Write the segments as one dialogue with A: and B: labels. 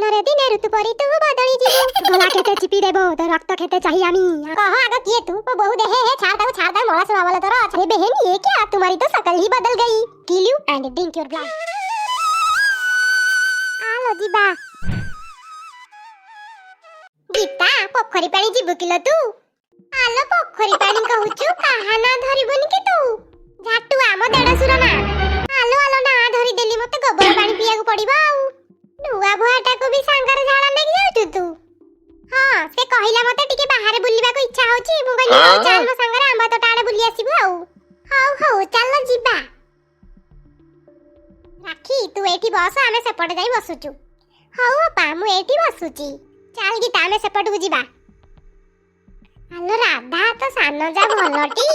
A: ସପନରେ ଦିନେ ଋତୁ ପରି ତୁ ବଦଳି ଯିବୁ। ଗଲା କେତେ ଚିପି ଦେବ ତ ରକ୍ତ ଖେତେ ଚାହି আমি। କହ ଆଗ କିଏ ତୁ? ଓ ବହୁ ଦେ, ହେ ହେ, ଛାଡ଼ ତାକୁ, ଛାଡ଼ ତାକୁ, ମଳା ଶୁଣା ତୋର। अरे बहन, ये क्या? तुम्हारी तो शकल ही बदल गई। Kill you and drink your blood. ଆଲୋ ଯିବା। ଗୀତା, ପୋଖରୀ ପାଣି ଯିବୁ କିଲୋ ତୁ? ଆଲୋ, ପୋଖରୀ ପାଣି କହୁଛୁ, କାହା ନାଁ ଧରିବୁନି କି ତୁ? ଝାଟୁ ଆମ ଦେଢଶୁର ନା। ଆଲୋ ଆଲୋ, ନା ଧରିଦେଲି, ମତେ ଗୋବର ପାଣି ପିଇବାକୁ ପଡିବ। ଆଉ ନୂଆ ବୁହାଟାକୁ ବି ସାଙ୍ଗରେ ଝାଡା ନେଇକି ଯାଉଛୁ ତୁ? ହଁ, ସେ କହିଲା ମତେ ଟିକେ ବାହାରେ ବୁଲିବାକୁ ଇଚ୍ଛା ହଉଛି। ମୁଁ କହିଲି, ହଉ ଚାଲ ମୋ ସାଙ୍ଗରେ ଆମ୍ବ ତୋଟା ଆଡେ ବୁଲି ଆସିବୁ। ଆଉ ହଉ ହଉ, ଚାଲ ଯିବା। ରାକ୍ଷୀ, ତୁ ଏଇଠି ବସ, ଆମେ ସେପଟେ ଯାଇ ବସୁଛୁ। ହଉ ଅପା, ମୁଁ ଏଇଠି ବସୁଛି। ଚାଲ ଗୀତା, ଆମେ ସେପଟକୁ ଯିବା। ଆଲୋ ରାଧା, ତ ସାନ ଯା ଭଲଟି?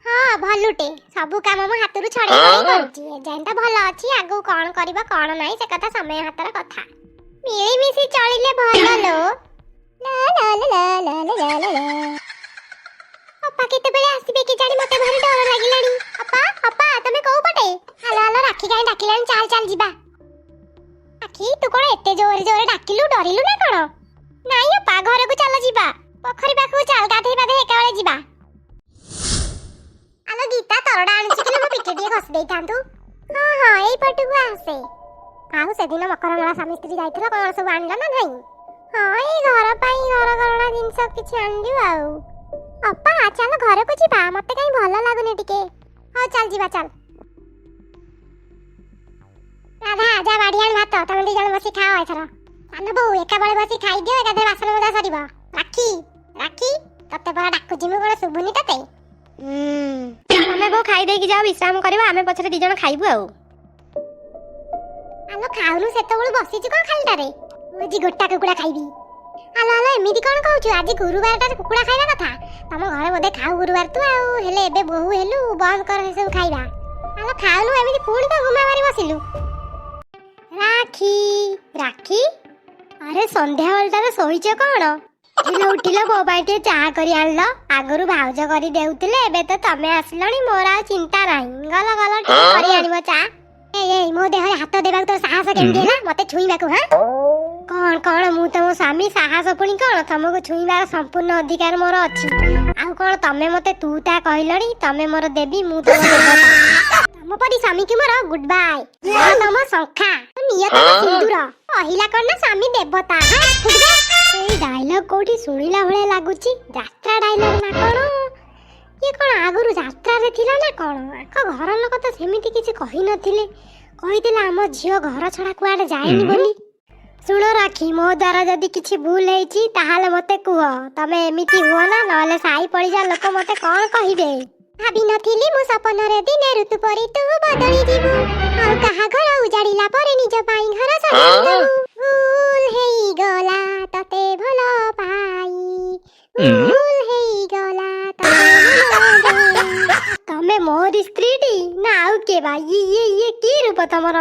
A: ହଁ, ଭଲୁଟେ। ସବୁ କାମ ମୋ ହାତରୁ ଛଡେଇ ଛଡେଇ କରୁଛି। ଏଯାଏଁ ତ ଭଲ ଅଛି, ଆଗକୁ କଣ କରିବ କଣ ନାହିଁ ସେ କଥା ସମୟ ହାତର କଥା। ମିଳିମିଶି ଚଳିଲେ ଭଲ ଲୋ। ଲା ଲା ଲା ଲା ଲା ଲା ଲା ଲା। ଅପା କେତେବେଳେ ଆସିବେ କି ଜାଣି, ମତେ ଭାରି ଡର ଲାଗିଲାଣି। ଅପା, ଅପା, ତମେ କୋଉ ପଟେ? ଆଲୋ ଆଲୋ, ରାକ୍ଷୀ କାହିଁ ଡାକିଲାଣି, ଚାଲ ଚାଲ ଯିବା। ରାକ୍ଷୀ, ତୁ କଣ ଏତେ ଜୋରେ ଜୋରେ ଡାକିଲୁ, ଡରିଲୁ ନା କଣ? ନାଇଁ ଅପା, ଘରକୁ ଚାଲ ଯିବା। ପୋଖରୀ ପାଖକୁ ଚାଲ, ଗାଧେଇ ପାଧେଇ ଏକାବେଳେ ଯିବା। ଆଲୋ ଗୀତା, ତରଡା ଆଣିଛି କି? ମୋ ପିଠି ଟିକେ ଘଷି ଦେଇଥାନ୍ତୁ। ହଁ ହଁ, ଏଇପଟକୁ ଆସେ। ଆଉ ସେଦିନ ମକରମଳା ସ୍ୱାମୀ ସ୍ତ୍ରୀ ଯାଇଥିଲ, କଣ ସବୁ ଆଣିଲ ନା ନାହିଁ? ହଁ, ଏଇ ଘର ପାଇଁ ଘର କରଣା ଜିନିଷ କିଛି ଆଣିଲୁ। ଆଉ ଅପା, ଚାଲ ଘରକୁ ଯିବା, ମତେ କାହିଁ ଭଲ ଲାଗୁନି ଟିକେ। ହଉ ଚାଲ ଯିବା, ଚାଲ। ରାଧା, ଯା ବାଢି ଆଣ ଭାତ, ତମେ ଦି ଜଣ ବସି ଖାଅ ଏଥର। ସାନ ବୋଉ, ଏକା ବେଳେ ବସି ଖାଇଦିଅ, ଏକାଥରେ ବାସନ ମଜା ସରିବ। ରାକ୍ଷୀ, ରାକ୍ଷୀ, ତତେ ପରା ଡାକୁଛି ମୁଁ, କଣ ଶୁଭୁନି ତତେ?
B: ତମେ ବୋଉ ଖାଇ ଦେଇକି ଯାଅ, ବିଶ୍ରାମ କରିବ, ଆମେ ପଛରେ ଦି ଜଣ ଖାଇବୁ ଆଉ।
A: ଆଲୋ, ଖାଉନୁ ସେତେବେଳୁ ବସିଛୁ କଣ ଖାଲିଟାରେ? ମୁଁ ଆଜି ଗୋଟା କୁକୁଡ଼ା ଖାଇବି। ଆଲୋ ଆଲୋ, ଏମିତି କଣ କହୁଛୁ? ଆଜି ଗୁରୁବାରଟାରେ କୁକୁଡ଼ା ଖାଇବା କଥା। ତମ ଘରେ ବୋଧେ ଖାଉ ଗୁରୁବାର ତୁ ଆଉ, ହେଲେ ଏବେ ବୋହୁ ହେଲୁ, ବନ୍ଦ କର ସେସବୁ ଖାଇବା। ଆଲୋ, ଖାଉନୁ, ଏମିତି ପୁଣି ତ ଗୁମା ମାରି ବସିଲୁ। ରାକ୍ଷୀ, ରାକ୍ଷୀ,
B: ଆରେ ସନ୍ଧ୍ୟା ବେଳଟାରେ ଶୋଇଛ କଣ? ଉଠିଲ ଉଠିଲ, ମୋ ପାଇଁ ଟିକେ ଚାହା କରି ଆଣିଲ। ଆଗରୁ ଭାଉଜ କରି ଦେଉଥିଲେ, ଏବେ ତ ତମେ ଆସିଲଣି, ମୋର ଆଉ ଚିନ୍ତା ନାହିଁ। ଗଲ ଗଲ, ଟିକେ କରି ଆଣିବ ଚା।
A: ଏଇ ଏଇ, ମୋ ଦେହରେ ହାତ ଦେବାକୁ ତୋର ସାହସ କେମିତି ହେଲା? ମତେ ଛୁଇଁବାକୁ? ହଁ?
B: କଣ କଣ? ମୁଁ ତମ ସ୍ୱାମୀ, ସାହସ ପୁଣି କଣ? ତମକୁ ଛୁଇଁବାର ସମ୍ପୂର୍ଣ୍ଣ ଅଧିକାର ମୋର ଅଛି। ଆଉ କଣ ତମେ ମତେ ତୁ ତା କହିଲଣି? ତମେ ମୋର ଦେବୀ, ମୁଁ ତମ ଦେବତା।
A: ତମ ପରି ସ୍ୱାମୀକି ମୋର ଗୁଡ୍ ବାଏ। ତମ ଶଙ୍ଖା ନିଅ, ତମ ସିନ୍ଦୁର। କହିଲା କଣ ନା ସ୍ୱାମୀ ଦେବତା। ହଁ, ଫୁଟବେ।
B: ଏଇ ଡାଇଲଗ କୋଉଠି ଶୁଣିଲା ଭଳିଆ ଲାଗୁଛି, ଯାତ୍ରା ଡାଇଲଗ ନା କଣ? ଇଏ କଣ ଆଗରୁ ଯାତ୍ରାରେ ଥିଲା ନା କଣ? ଆଙ୍କ ଘର ଲୋକ ତ ସେମିତି କିଛି କହିନଥିଲେ, କହିଥିଲେ ଆମ ଝିଅ ଘର ଛଡା କୁଆଡେ ଯାଏନି ବୋଲି। ଶୁଣ ରାକ୍ଷୀ, ମୋ ଦ୍ୱାରା ଯଦି କିଛି ଭୁଲ ହେଇଛି ତାହେଲେ ମତେ କୁହ। ତମେ ଏମିତି ହୁଅ ନା, ନହେଲେ ସାହି ପଡ଼ିଶା ଲୋକ ମତେ କଣ କହିବେ?
A: ଭାବି ନଥିଲି ମୁଁ ସପନରେ ଦିନେ ଋତୁ ପରି ତୁ ବଦଳି ଯିବୁ, ଆଉ କାହା ଘର ଉଜାଡ଼ିଲା ପରେ ନିଜ ପାଇଁ ଘର ସଜାଡ଼ି ଦବୁ। ଭୁଲ ହେଇଗଲା ତତେ ଭଲ ପାଇ, ଭୁଲ ହେଇଗଲା ତତେ ମନ ଦେଇ।
B: ତମେ ମୋରି ସ୍ତ୍ରୀଟି ନା ଆଉ କିଏ ବା? ଇଏ ଇଏ ଇଏ, କି ରୂପ ତମର!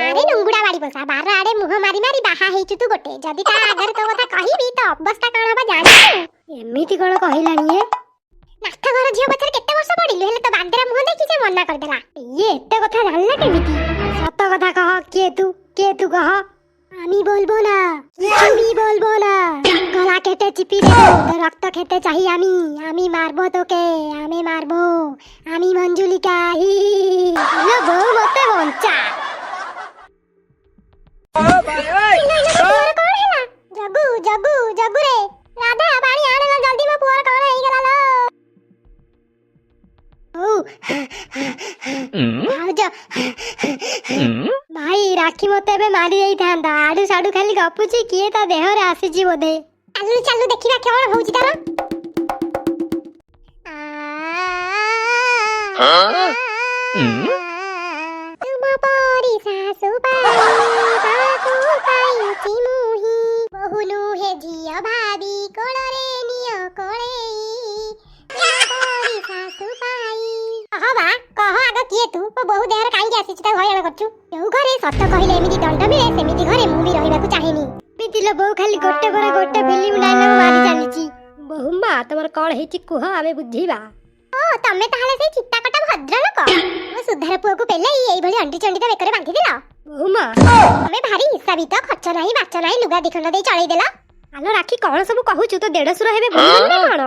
A: ଆରେ ନୁଙ୍ଗୁଡା ବାଡି ପୋଷା, ବାର ଆଡେ ମୁହଁ ମାରି ମାରି ବାହା ହେଇଛୁ ତୁ ଗୋଟେ। ଯଦି ତା ଆଗରେ ତୋ କଥା କହିବି ତ ଅବସ୍ଥା କଣ ହବ ଜାଣିଛୁ?
B: ଏମିତି କଣ କହିଲାଣି ଏ?
A: ନାଥ ଘର ଝିଅ ପଛରେ କେତେ ବର୍ଷ ପଡିଲୁ, ହେଲେ ତୋ ବାନ୍ଦେରା ମୁହଁ ଦେଖି ସେ ମନା କରିଦେଲା।
B: ଇଏ ଏତେ କଥା ଜାଣିଲା କେମିତି? ସତ କଥା କହ, କିଏ ତୁ? କିଏ ତୁ କହ। আমি বলবো না, কিছুই বলবো না।
A: গলা কেটে চিপি দেবো তোর রক্ত খেতে চাই আমি। আমি মারবো তোকে, আমি মারবো। আমি মঞ্জুলিকা, হি হি হি।
B: ଇଲୋ ବୋଉ, ମତେ ବଞ୍ଚା।
A: ପୁଅର କଣ ହେଲା? ଜଗୁ, ଜଗୁ, ଜଗୁ ରେ। ରାଧା, ପାଣି ଆଣେ ନା ଜଲ୍ଦି, ମୋ ପୁଅର କଣ ହେଇଗଲା ଲୋ।
B: ହଉ ଭାଉଜ, ଭାଇ, ରାକ୍ଷୀ ମତେ ଏବେ ମାରି ଦେଇଥାନ୍ତା। ଆଡୁ ସାଡୁ ଖାଲି ଗପୁଛି, କିଏ ତା ଦେହରେ ଆସିଛି ବୋଧେ।
A: ଚାଲୁ ଚାଲୁ, ଦେଖିବା କଣ ହଉଛି ତାର। ତୁମ ପରି ଶାଶୁ ପାଇବାକୁ ପାଇଛି ମୁହିଁ, ବୋହୁ ନୁହେଁ ଝିଅ ଭାବି କୋଳରେ ନିଅ କୋଳେଇ, ତୁମ ପରି ଶାଶୁ ପାଇ। କହ ବା, କହ ଆଗ କିଏ ତୁ? ମୋ ବୋହୁ ଦେହରେ କାହିଁକି ଆସିଛୁ, ତାକୁ ହଇରାଣ କରୁଛୁ? ଯୋଉ ଘରେ ସତ କହିଲେ ଏମିତି ଦଣ୍ଡ ମିଳେ, ସେମିତି ଘରେ ମୁଁ ବି ରହିବାକୁ ଚାହେଁନି।
B: ଏମିତି ଲୋ ବୋଉ, ଖାଲି ଗୋଟେ ପରେ ଗୋଟେ ଫିଲ୍ମ ଡାଇଲଗ ମାରି ଚାଲିଛି। ବୋହୁ ମା, ତମର କଣ ହେଇଛି କୁହ, ଆମେ ବୁଝିବା।
A: ଓ, ତମେ ତାହେଲେ ସେଇ ଚିତାକଟା ଭଦ୍ରଲୋକ। ମୋ ସୁଧାର ପୁଅକୁ ପେଲେଇ ଏଇଭଳି ଅଣ୍ଡି ଚଣ୍ଡିଟା ବେକରେ ବାନ୍ଧିଦେଲ।
B: ବୋଉମା!
A: ତମେ ଭାରି ହିସାବିତ। ଖର୍ଚ୍ଚ ନାହିଁ, ବାଚ ନାହିଁ, ଲୁଗା ଦିଖଣ୍ଡ ଦେଇ ଚଳେଇଦେଲ।
B: ଆଲୋ ରାକ୍ଷୀ, କଣ ସବୁ କହୁଛୁ? ତୋ ଦେଢଶୁର ହେବେ, ଭୁଲିଗଲୁ ନା କଣ?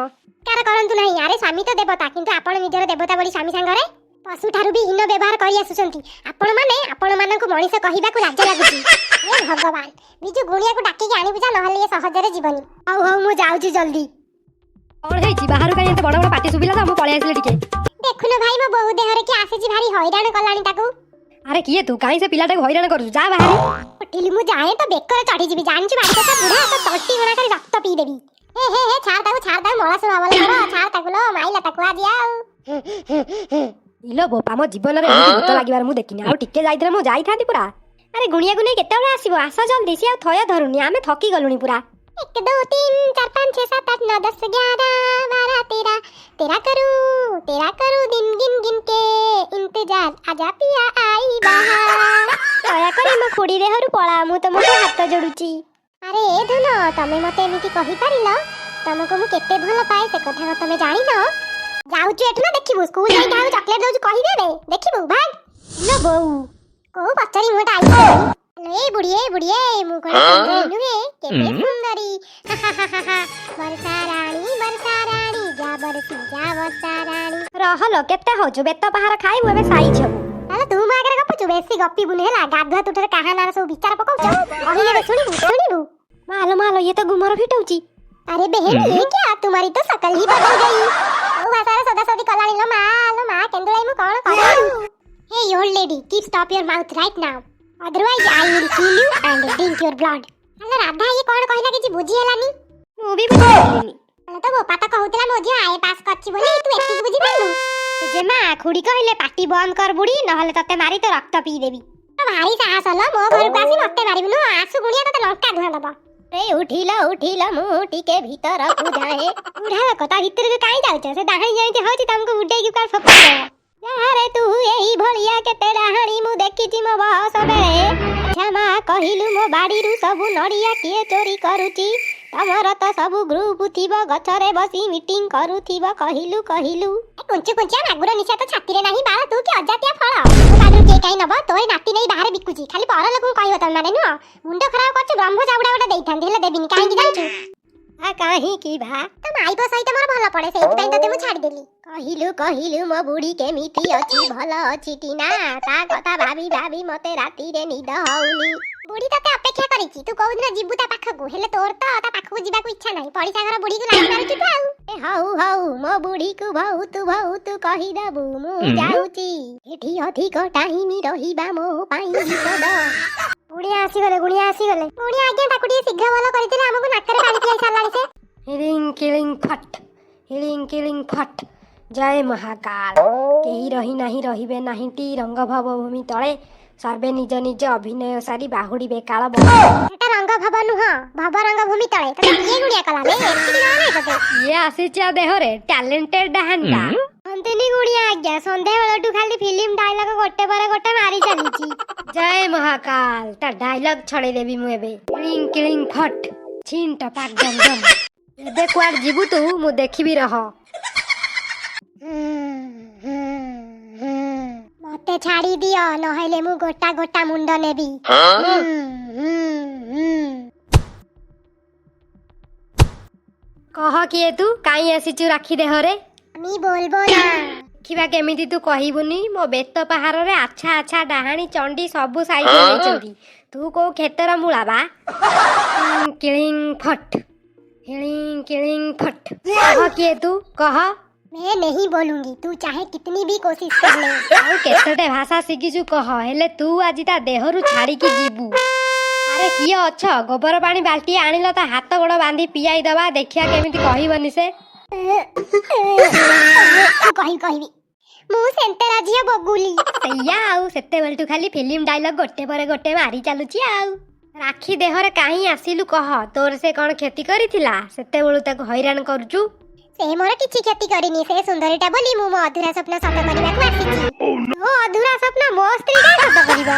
A: କାର କରନ୍ତୁ ନାହିଁ। ଆରେ, ସ୍ୱାମୀ ତ ଦେବତା, କିନ୍ତୁ ଆପଣ ନିଜର ଦେବତା ବୋଲି ସ୍ୱାମୀ ସାଙ୍ଗରେ ପଶୁଠାରୁ ବି ହୀନ ବ୍ୟବହାର କରି ଆସୁଛନ୍ତି ଆପଣମାନେ। ଆପଣମାନଙ୍କୁ ମଣିଷ କହିବାକୁ ଲାଜ ଲାଗୁଛି। ହେ ଭଗବାନ! ବିଜୁ, ଗୁଣିଆକୁ ଡାକିକି ଆଣିବୁ ଯା, ନହେଲେ ଇଏ ସହଜରେ ଯିବନି।
B: ହଉ ହଉ, ମୁଁ ଯାଉଛି ଜଲ୍ଦି। କଣ ହେଇଛି? ବାହାରୁ କାହିଁ ଏତେ ବଡ ବଡ ପାଟି ଶୁଭିଲା ତ ମୁଁ ପଳେଇ ଆସିଲି ଟିକେ।
A: ଦେଖୁନୁ ଭାଇ, ମୋ ବୋହୂ ଦେହରେ କିଏ ଆସିଛି, ଭାରି ହଇରାଣ କଲାଣି ତାକୁ।
B: ଆରେ, କିଏ ତୁ? କାହିଁ ସେ ପିଲାଟାକୁ ହଇରାଣ କରୁଛୁ? ଯା ବାହାରି।
A: ଉଠିଲି, ମୁଁ ଯାଏ ତ ବେକରେ ଚଢିଯିବି ଜାଣିଛୁ। ବାଡ଼ି କଥା ବୁଢା, ତ ତଣ୍ଟି ଗଣା କରି ରକ୍ତ ପିଇଦେବି। ହେ ହେ ହେ, ଛାଡ଼ ତାକୁ, ଛାଡ଼ ତାକୁ, ମଳାସୁର ହବଲ କର, ଛାଡ଼ ତାକୁ ଲୋ, ମାଇଲା ତାକୁ ଆଜି ଆଉ।
B: ଇଲୋ ବୋପା, ମୋ ଜୀବନରେ ଏମିତି ଭୂତ ଲାଗିବାର ମୁଁ ଦେଖିନି। ଆଉ ଟିକେ ଯାଇଥିଲେ ମୁଁ ଯାଇଥାନ୍ତି ପୁରା। ଆରେ, ଗୁଣିଆକୁ ନେଇ କେତେବେଳେ ଆସିବ? ଆସ ଜଲ୍ଦି, ସିଏ ଆଉ ଥୟ ଧରୁନି, ଆମେ ଥକି ଗଲୁଣି ପୁରା।
A: 1, 2, 3, 4, 5, 6, 7, 8, 9, 10, 11, 12, 13। तेरा करूं, तेरा करूं, दिन गिन गिन के इंतजार, आजा पिया आई बहार।
B: ଦୟାକରି ମୋ ଖୁଡ଼ି ଦେହରୁ ପଳା, ମୁଁ ତମକୁ ହାତ ଯୋଡୁଛି।
A: ଆରେ ଏ ଧନ, ତମେ ମତେ ଏମିତି କହିପାରିଲ? ତମକୁ ମୁଁ କେତେ ଭଲ ପାଏ ସେ କଥା କଣ ତମେ ଜାଣିନ? ଯାଉଛୁ ଏଠୁ ନା ଦେଖିବୁ? ସ୍କୁଲ ଯାଇ କାହାକୁ ଚକୋଲେଟ ଦଉଛୁ କହିଦେବେ, ଦେଖିବୁ, ଭାଗ।
B: ଇଲୋ ବୋଉ!
A: କୋଉ ପଚାରି ମୁହଁଟା ଆଇଛି। ଏ ବୁଢୀ, ଏ ବୁଢୀ, ଏ ମୁଁ କଣ ସୁନ୍ଦରୀ ନୁହେଁ? କେତେ ସୁନ୍ଦରୀ! ହା ହା ହା ହା ହା। ବର୍ଷା ରାଣୀ, ବର୍ଷା ରାଣୀ, ଯା ବରସି ଯା ବର୍ଷା ରାଣୀ।
B: ରହଲୋ, କେତେ ହଉଛୁ? ବେତ ପାହାର ଖାଇବୁ, ଏବେ ସାଇଜ ହବୁ।
A: ତାହେଲେ ତୁ ମୋ ଆଗରେ ଗପୁଛୁ? ବେଶୀ ଗପିବୁନି ହେଲା। ଗାଧୁଆ ତୁଠରେ କାହା ନାଁରେ ସବୁ ବିଚାର ପକଉଛ, କହିଲେ ଶୁଣିବୁ, ଶୁଣିବୁ।
B: ମାଲୋ ମାଲୋ, ଇଏ ତ ଗୁମର ଫିଟଉଛି।
A: अरे बहन, ये क्या? तुम्हारी तो शकल ही बदल गई। କୋଉ ଭାଷାରେ ସଦାସଦି କଲାଣି ଲୋ ମା, ଲୋ ମା କେନ୍ଦୁଳାଇ, ମୁଁ କଣ କରିବି? Hey old lady, keep stop your mouth right now, otherwise I will kill you and drink your blood. Hello Radha, ଇଏ କଣ କହିଲା କିଛି ବୁଝି ହେଲାନି।
B: ମୁଁ ବି ବୁଝିପାରିଲିନି।
A: ଆଲୋ, ତୋ ବୋପା ତ କହୁଥିଲା ମୋ ଝିଅ ଆଏ ପାସ୍ କରିଛି ବୋଲି, ତୁ ଏତିକି ବୁଝିପାରିଲୁ?
B: ଜେମା, ଖୁଡ଼ି କହିଲେ ପାଟି ବନ୍ଦ କର ବୁଢୀ, ନହେଲେ ତତେ ମାରି ତ ରକ୍ତ ପିଇଦେବି।
A: ତ ଭାରି ସାହସ ଲୋ, ମୋ ଘରକୁ ଆସି ମତେ ମାରିବୁ ନୁହଁ? ଆସୁ ଗୁଣିଆ, ତତେ ଲଙ୍କା ଧୂଆଁ ଦବ।
B: ରେ ଉଠିଲ ଉଠିଲ, ମୁଁ ଟିକେ ଭିତରକୁ ଯାଏ। ବୁଢା ଲୋକ, ତା ଭିତରକୁ କାଇଁ ଯାଉଛ? ସେ ଡାହାଣୀ ଯେମିତି ହଉଛି, ତମକୁ ଉଡେଇକି କୁଆଡେ ଫୋପାଡ଼ି ଦେବ। ଆରେ ତୁ ଏଇ ଭଳିଆ କେତେ ଡାହାଣୀ ମୁଁ ଦେଖିଛି ମୋ ବୟସ ବେଳେ। ଆଚ୍ଛା ମା, କହିଲୁ ମୋ ବାଡ଼ିରୁ ସବୁ ନଡ଼ିଆ କିଏ ଚୋରି କରୁଛି? ତମର ତ ସବୁ ଗ୍ରୁପ ଥିବ, ଗଛରେ ବସି ମିଟିଂ କରୁଥିବ, କହିଲୁ କହିଲୁ।
A: ଏ କୁଞ୍ଚୁ କୁଞ୍ଚିଆ, ମାଗୁର ନିଶା ତ ଛାତିରେ ନାହିଁ ବାଳ, ତୁ କି ଅଜାତିଆ ଫଳ? ମୋ ବାଡ଼ିରୁ କିଏ କାହିଁ ନବ? ତୋର ନାତି ନେଇ ବାହାରେ ବିକୁଛି। ଖାଲି ପର ଲୋକଙ୍କୁ କହିବ ତମେ ମାନେ ନୁହଁ? ମୁଣ୍ଡ ଖରାପ କରୁଛୁ। ବ୍ରହ୍ମ ଚାବୁଡା ଗୋଟେ ଦେଇଥାନ୍ତି, ହେଲେ ଦେବିନି। କାହିଁକି ଜାଣିଛୁ?
B: ଆ କାହିଁକି ଭା?
A: ତୋ ମାଇପ ସହିତ ମୋର ଭଲ ପଡେ, ସେଇଥିପାଇଁ ତତେ ମୁଁ ଛାଡ଼ିଦେଲି।
B: କହିଲୁ କହିଲୁ, ମୋ ବୁଢୀ କେମିତି ଅଛି? ଭଲ ଅଛି କି ନା? ତା କଥା ଭାବି ଭାବି ମତେ ରାତିରେ ନିଦ ହଉନି।
A: ବୁଢୀ ତତେ ଅପେକ୍ଷା କରିଛି, ତୁ କୋଉଦିନ ଯିବୁ ତା ପାଖକୁ। ହେଲେ ତୋର ତ ତା ପାଖକୁ ଯିବାକୁ ଇଚ୍ଛା ନାହିଁ। ପଡ଼ିଶା ଘର ବୁଢୀକୁ ଲାଇନ ମାରୁଛୁ ତୁ ଆଉ।
B: ଏ ହଉ ହଉ, ମୋ ବୁଢୀକୁ ବହୁତ ବହୁତ କହିଦବୁ, ମୁଁ ଯାଉଛି। ଏଠି ଅଧିକ ଟାଇମ ରହିବା ମୋ ପାଇଁ ବିପଦ।
A: ଗୁଣିଆ ଆସିଗଲେ, ଗୁଣିଆ ଆସିଗଲେ। ଗୁଣିଆ ଆଜ୍ଞା, ତାକୁ ଟିକେ ଶୀଘ୍ର ଭଲ କରିଥିଲେ, ଆମକୁ ନାକରେ ପାଣି ପିଆଇ ସାରିଲାଣି ସେ।
B: ହିଳିଂ କିଳିଂ ଫଟ୍, ହିଳିଂ କିଳିଂ ଫଟ୍, ଜୟ ମହାକାଳ। କେହି ରହି ନାହିଁ, ରହିବେ ନାହିଁ ଟି ରଙ୍ଗ ଭବ ଭୂମି ତଳେ। ସର୍ବେ ନିଜ ନିଜ ଅଭିନୟ ସାରି ବାହୁଡ଼ିବେ କାଳ ବଳ।
A: ସେଟା ରଙ୍ଗ ଭବ ନୁହଁ, ଭବ ରଙ୍ଗ ଭୂମି ତଳେ। ତତେ କିଏ ଗୁଣିଆ କଲା ବେ? ଏତିକି ଜଣା ନାହିଁ ତତେ?
B: ଇଏ ଆସିଛି ଆ ଦେହରେ ଟ୍ୟାଲେଣ୍ଟେଡ ଡାହାଣୀଟା। କହନ୍ତିନି ଗୁଣିଆ ଆଜ୍ଞା, ସନ୍ଧ୍ୟା ବେଳଠୁ ଖାଲି ଫିଲ୍ମ ଡାଇଲଗ ଗୋଟେ ପରେ ଗୋଟେ ମାରି ଚାଲିଛି। ଜୟ ମହାକାଳ, ତା ଡାଇଲଗ ଛଡେଇ ଦେବି ମୁଁ ଏବେ। କିଳିଂ କିଳିଂ ଫଟ୍, ଛିନ୍ ଟପାକ ଡମ୍ ଡମ୍। ଏବେ କୁଆଡେ ଯିବୁ ତୁ, ମୁଁ ଦେଖିବି ରହ।
A: ମତେ ଛାଡି ଦିଅ, ନହେଲେ ମୁଁ ଗୋଟା ଗୋଟା ମୁଣ୍ଡ ନେବି। ହୁଁ, ହୁଁ, ହୁଁ।
B: କହ, କିଏ ତୁ? କାଇଁ ଆସିଛୁ ରାକ୍ଷୀ ଦେହରେ?
A: আমি বলবো না।
B: ଦେଖିବା କେମିତି ତୁ କହିବୁନି। ମୋ ବେତ ପାହାରରେ ଆଚ୍ଛା ଆଚ୍ଛା ଡାହାଣୀ ଚଣ୍ଡୀ ସବୁ ସାଇଜ ହେଇଛନ୍ତି। ତୁ କୋଉ କ୍ଷେତର ମୂଳା ବା? କିଳିଂ ଫଟ୍, ହିଳିଂ କିଳିଂ ଫଟ୍, କହ କିଏ ତୁ, କହ।
A: मैं नहीं बोलूंगी, तू चाहे कितनी भी कोशिश कर ले।
B: ଆଉ କେତେଟେ ଭାଷା ଶିଖିଛୁ କହ, ହେଲେ ତୁ ଆଜି ତା ଦେହରୁ ଛାଡିକି ଯିବୁ। ଆରେ, କିଏ ଅଛ? ଗୋବର ପାଣି ବାଲ୍ଟି ଆଣିଲ, ତା ହାତ ଗୋଡ ବାନ୍ଧି ପିଆଇ ଦବା, ଦେଖିବା କେମିତି କହିବନି ସେ।
A: ତୁ କହିବି, କହିବି, ମୁଁ ସେନ୍ତେରା ଝିଅ ବଗୁଲି।
B: ସେଇଆ ଆଉ, ସେତେବେଳଠୁ ଖାଲି ଫିଲ୍ମ ଡାଇଲଗ ଗୋଟେ ପରେ ଗୋଟେ ମାରି ଚାଲୁଛି। ଆଉ ରାକ୍ଷୀ ଦେହରେ କାହିଁ ଆସିଲୁ କହ? ତୋର ସେ କଣ କ୍ଷତି କରିଥିଲା? ସେତେବେଳୁ ତାକୁ ହଇରାଣ କରୁଛୁ।
A: ସେ ମୋର କିଛି କ୍ଷତି କରିନି। ସେ ସୁନ୍ଦରୀଟା ବୋଲି ମୁଁ ମୋ ଅଧୁରା ସ୍ୱପ୍ନ ସତ କରିବାକୁ ଆସିଛି।
B: ତୋ ଅଧୁରା ସ୍ୱପ୍ନ ମୋ ସ୍ତ୍ରୀ କାଇଁ ସତ କରିବ?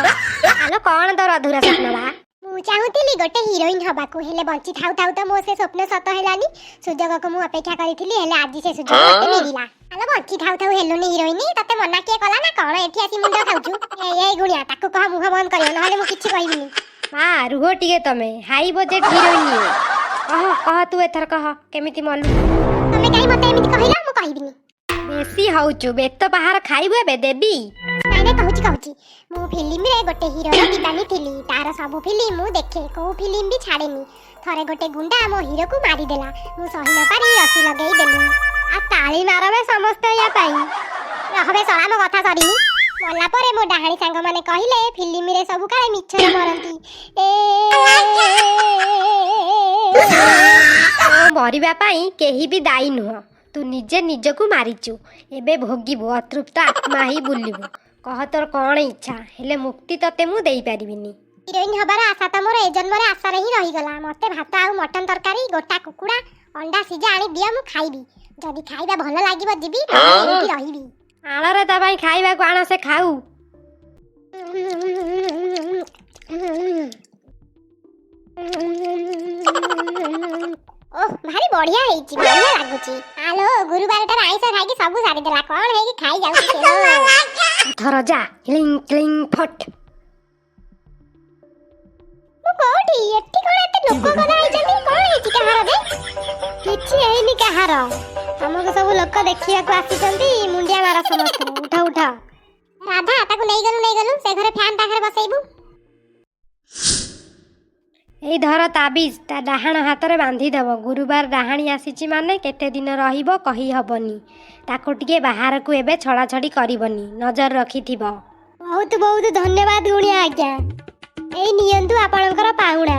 B: ଆଲୋ, କଣ ତୋର ଅଧୁରା ସ୍ୱପ୍ନ ବା?
A: ମୁଁ ମୁଁ ଚାହୁଁଥିଲି ଗୋଟେ ହିରୋଇନ ହବାକୁ, ହେଲେ ବଞ୍ଚି ଥାଉ ଥାଉ ତ ମୋ ସେ ସ୍ୱପ୍ନ ସତ ହେଲାନି। ସୁଯୋଗକୁ ମୁଁ ଅପେକ୍ଷା କରିଥିଲି, ହେଲେ ଆଜି ସେ ସୁଯୋଗ ମତେ ମିଳିଲା। ଆଲୋ, ବଞ୍ଚି ଥାଉ ଥାଉ ହେଲୁନି ହିରୋଇନ, ତତେ ମନା କିଏ କଲା ନା କଣ? ଏଠି ଆସି ମୁଣ୍ଡ ଖାଉଛୁ। ଏଇ ଏଇ ଗୁଣିଆ, ତାକୁ କହ ମୁହଁ ବନ୍ଦ କରିବ, ନହେଲେ ମୁଁ କିଛି କହିବିନି।
B: ମା, ରୁହ ଟିକେ, ତମେ ହାଇ ବଜେଟ୍ ହିରୋଇନ। କହ କହ, ତୁ ଏଥର କହ କେମିତି ମଲୁ।
A: ତମେ କାହିଁ ମତେ ଏମିତି କହିଲ? ମୁଁ କହିବିନି।
B: ବେଶୀ ହଉଛୁ, ବେତ ପାହାର ଖାଇବୁ, ଏବେ ଦେବି।
A: ନାଇଁ ନାଇଁ, କହୁଛି କହୁଛି। ମୁଁ ଫିଲ୍ମରେ ଗୋଟେ ହିରୋର ଦିବାନୀ ଥିଲି। ତାର ସବୁ ଫିଲ୍ମ ମୁଁ ଦେଖେ, କୋଉ ଫିଲ୍ମ ବି ଛାଡେନି। ଥରେ ଗୋଟେ ଗୁଣ୍ଡା ମୋ ହିରୋକୁ ମାରିଦେଲା। ମୁଁ ସହି ନ ପାରି ରସି ଲଗେଇ ଦେଲି।
B: ଆଉ ତାଳି ମାରବେ ସମସ୍ତେ ୟା ପାଇଁ।
A: ରହବେ ଶଳା, ମୋ କଥା ସରିନି। ମଲା ପରେ ମୋ ଡାହାଣୀ ସାଙ୍ଗମାନେ କହିଲେ, ଫିଲ୍ମରେ ସବୁ କାଳେ ମିଛରେ ମରନ୍ତି। ଏ
B: ତୋ ମରିବା ପାଇଁ କେହି ବି ଦାୟୀ ନୁହଁ। ତୁ ନିଜେ ନିଜକୁ ମାରିଛୁ। ଏବେ ଭୋଗିବୁ, ଅତୃପ୍ତ ଆତ୍ମା ହେଇ ବୁଲିବୁ। କହ ତୋର କ'ଣ ଇଚ୍ଛା? ହେଲେ ମୁକ୍ତି ତତେ ମୁଁ ଦେଇପାରିବିନି।
A: ହିରୋଇନ ହବାର ଆଶା ତ ମୋର ଏ ଜନ୍ମରେ ଆଶାରେ ହିଁ ରହିଗଲା। ମତେ ଭାତ ଆଉ ମଟନ ତରକାରୀ, ଗୋଟା କୁକୁଡ଼ା, ଅଣ୍ଡା ସିଝା ଆଣି ଦିଅ, ମୁଁ ଖାଇବି। ଯଦି ଖାଇବା ଭଲ ଲାଗିବ ଯିବି, ନହେଲେ ଏଇଠି ରହିବି।
B: ଆଣରେ, ତା ପାଇଁ ଖାଇବାକୁ ଆଣ, ସେ ଖାଉ।
A: ଓଃ, ଭାରି ବଢିଆ ହେଇଛି, ବଢିଆ ଲାଗୁଛି। ଆଲୋ, ଗୁରୁବାରଟାରେ ଆଇଁଷ ଖାଇକି ସବୁ ସାରିଦେଲା। କଣ ହେଇକି ଖାଇ ଯାଉଛି ସେ ଲୋ।
B: ଥର ଯା, କ୍ଲିଂ କ୍ଲିଂ ଫଟ।
A: ମୁଁ କୋଉଠି? ଏଠି କଣ ଏତେ ଲୋକ ଗଦା ହେଇଛନ୍ତି? କଣ ହେଇଛି କାହାର ବେ?
B: କିଛି ହେଇନି କାହାର। ତମକୁ ସବୁ ଲୋକ ଦେଖିବାକୁ ଆସିଛନ୍ତି। ମୁଣ୍ଡିଆ ମାର ସମସ୍ତଙ୍କୁ। ଉଠ ଉଠ।
A: ରାଧା, ତାକୁ ନେଇଗଲୁ ନେଇଗଲୁ, ସେ ଘରେ ଫ୍ୟାନ ପାଖରେ ବସେଇବୁ।
B: ଏଇ ଧର ତାବିଜ, ତା ଡାହାଣ ହାତରେ ବାନ୍ଧିଦେବ। ଗୁରୁବାର ଡାହାଣୀ ଆସିଛି ମାନେ କେତେ ଦିନ ରହିବ କହି ହବନି। ତାକୁ ଟିକେ ବାହାରକୁ ଏବେ ଛଡ଼ାଛଡ଼ି କରିବନି, ନଜର ରଖିଥିବ। ବହୁତ ବହୁତ ଧନ୍ୟବାଦ ଗୁଣିଆ ଆଜ୍ଞା। ଏଇ ନିଅନ୍ତୁ ଆପଣଙ୍କର ପାଉଣା।